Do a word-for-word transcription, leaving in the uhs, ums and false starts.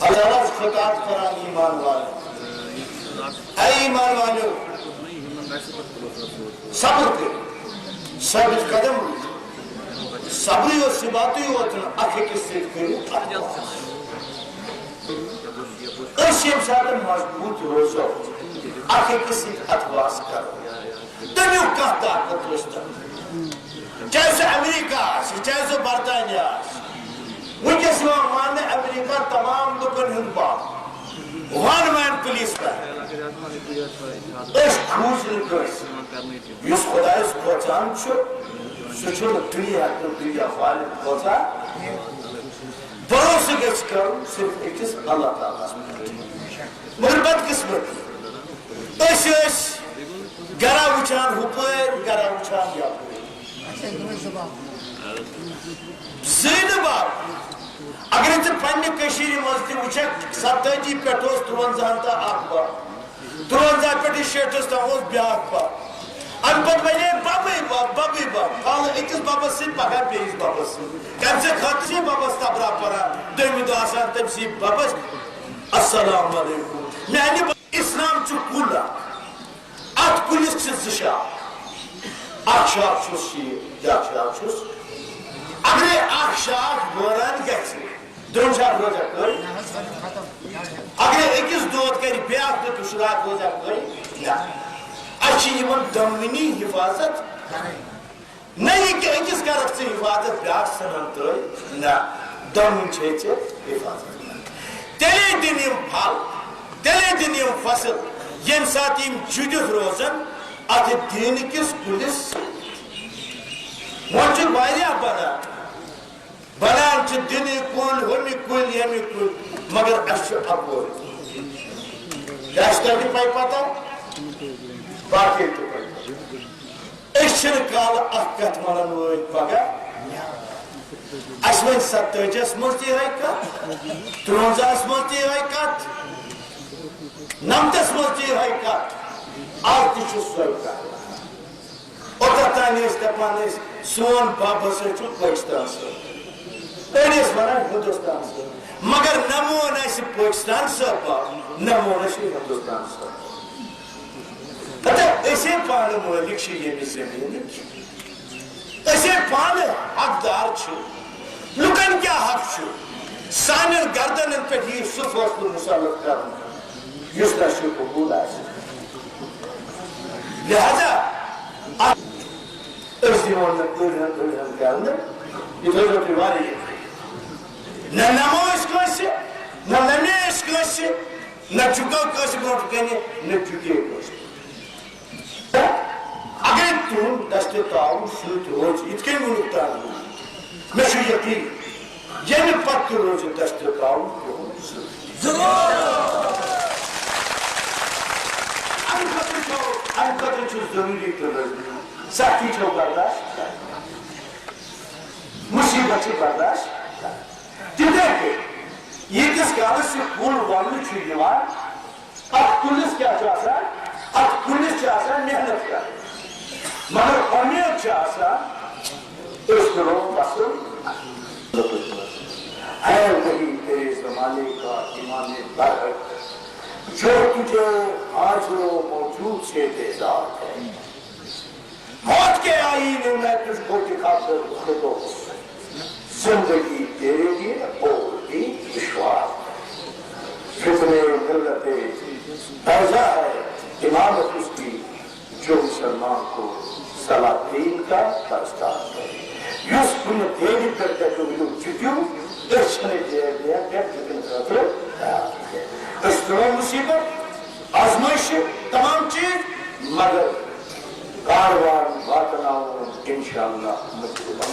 اللہ تعالیٰ چھُ خطاب کران ایمان والٮ۪ن۔ اے ایمان والٮ۪و، صبر کٔرِو، ثٲبت قدم روٗزِو۔ صبرٕے یوت، ثباتٕے یوت نہٕ، اکھ أکِس سۭتۍ کٔرِو اَتھٕ واس۔ أسۍ ییٚمہِ ساتہٕ مضبوٗط روزو، اکھ أکِس سۭتۍ اَتھٕ واس کرو، تَمیُک کانٛہہ طاقت روزِ تَنہٕ۔ چاہے سُہ امریکہ آسہِ، چاہے سُہ برطانیہ آسہِ، وٕنکیٚس یِوان ماننہٕ امریکہ تمام لُکن ہُنٛد باب، ون مین پولیس مین۔ أسۍ کھوٗژ نہٕ کٲنٛسہِ۔ یُس خۄدایس کھوژان چھُ، سُہ چھُنہٕ دُنیا تہٕ دُنیا والٮ۪ن کھوژان۔ بھروسہٕ گژھِ کرُن صرف أکِس اللہ تعالیٰ ہس پٮ۪ٹھ۔ مگر بدقسمتی، أسۍ ٲسۍ گرا وٕچھان ہُپٲرۍ، گرا وٕچھان یپٲرۍ۔ زٕے نہٕ بب، اگرے ژٕ پننہِ کٔشیٖرِ منٛز تہِ وٕچھکھ، ستٲجی پٮ۪ٹھ اوس ترٛونزہن تام اکھ بب، ترٛونزہ پٮ۪ٹھ شیٹھس تام اوس بیٛاکھ بب۔ امہِ پتہٕ بنے ببٕے بب، ببٕے بب، کالہٕ أکِس ببس سۭتۍ، پگاہ بیٚیِس ببس سۭتۍ۔ کمہِ سۭتۍ خٲطرٕ چھِ ببس تبرا پران، دوٚیمہِ دۄہ آسان تٔمۍ سٕے ببس، السلام علیکم۔ میانہِ بب-، اسلام چھُ کُل اکھ۔ اتھ کُلِس چھِ زٕ شاخ، اکھ شاخ چھُس شیٖر، بیٛاکھ شاخ چھُس۔ اگرے اکھ شاخ وٲران گژھِ، دوٚیِم شاخ روزیٛا کٔرۍ؟ اگرے أکِس دود کرِ بیٛاکھ تہٕ شراکھ روزیٛا کٔرۍ؟ نہ۔ اَسہِ چھِ یِمن دۄنوٕنی حفاظت کرٕنۍ۔ نہ یہِ کہِ أکِس کرکھ ژٕ حفاظت، بیٛاکھ ژھٕنن ترٛٲوِتھ۔ نہ، دۄنوٕنۍ چھے ژےٚ حفاظت کرٕنۍ۔ تیٚلے دِن یِم پھل، تیٚلے دِن یِم فصل، ییٚمہِ ساتہٕ یِم جُڑِتھ روزن اتھ دیٖنہٕ کِس کُلِس سۭتۍ۔ وۄنۍ چھِ واریاہ بنان، بنان چھِ دِنہٕ کُلۍ، ہُمہِ کُلۍ، ییٚمہِ کُلۍ، مگر اَسہِ چھُ اَپٲرۍ۔ کیٛاہ چھِ تۄہہِ تہِ پَے پَتہ؟ باقٕے تہِ پَے پَتہ۔ أسۍ چھِنہٕ کالہٕ اَکھ کَتھ وَنَن وٲلۍ پَگاہ۔ اَسہِ وَنہِ ستٲجِیَس منٛز تہِ یِہوٚے کَتھ، تُرٛوَنزاہَس منٛز تہِ یِہوٚے کَتھ، نَمتَس منٛز تہِ یِہوٚے کَتھ۔ آز تہِ چھُ سۄے کَتھ۔ اوٚتَتھ تام ٲسۍ دَپان ٲسۍ، سون بَب ہسا چھُ پٲکِستان صٲب۔ أڑۍ ٲسۍ وَنان ہِندُستان صٲب۔ مگر نہ مون اَسہِ پٲکِستان صٲب بَب، نہ مون اَسہِ ہِندُستان صٲب۔ ہتا أسے پانہٕ مٲلِک چھِ ییٚمہِ زٔمیٖنٕکۍ۔ أسے پانہٕ حقدار چھِ۔ لُکَن کیٛاہ حق چھُ؟ سانٮ۪ن گردنَن پٮ۪ٹھ یِیہِ سُہ فٲصلہٕ مُسلط کرنہٕ، یُس نہ اَسہِ قبوٗل آسہِ۔ لہذا اَتھ أسۍ دِمو نہٕ أڑہَن أڑہَن کرنہٕ، یہِ تھٲیزیو تُہۍ واریاہ۔ نہ نَمو أسۍ کٲنٛسہِ، نہ نَمے أسۍ کٲنٛسہِ، نہ جُکو کٲنٛسہِ برونٛٹھ کَنہِ، نہ جُکے کٲنٛسہِ۔ اگرے تُہُنٛد دستِ تعاوُن سۭتۍ روزِ، یِتھ کٔنۍ ووٚنُکھ تۄہہِ، مےٚ چھُ یقیٖن، ییٚمہِ پتہٕ تہِ روزِ دستِ تعاوُن تُہُنٛد سۭتۍ۔ اَمہِ خٲطرٕ چھُ، اَمہِ خٲطرٕ چھُ ضروٗری تہٕ لٲزمی سختی چھو برداشت کرٕنۍ، مُصیٖبت چھِ برداشت کرٕنۍ۔ تِتھے پٲٹھۍ ییٖتِس کالس یہِ کُل وَونہٕ چھُ یِوان، اَتھ کُلِس کیٛاہ چھُ آسان؟ اَتھ کُلِس چھِ آسان محنت کرٕنۍ، مگر اُمید چھِ آسان، أسۍ کرو فصل۔ اے وہی تیرے زمانے کا امام برحق، جو تجھے حاضر و موجود سے بیزار ہے۔ موت کے آئینے میں تجھ کو دکھا کر خود و زندگی تیرے لیے اور بھی دشوار۔ فتنہ ملت بیضا ہے امامت اس کی، جو مسلمان کو سلاطین کا پرستار کرے۔ یُس کُنہِ دیوِ پٮ۪ٹھ تۄہہِ ؤنِو جُکِو، أسۍ چھِنہٕ دیو دیو پٮ۪ٹھ جُکِنہٕ خٲطرٕ تیار کینٛہہ۔ أسۍ تُلو مُصیٖبت، آزمٲیشہِ، تمام چیٖز، مگر کاروان واتناوون انشاءاللہ مُصیٖبت۔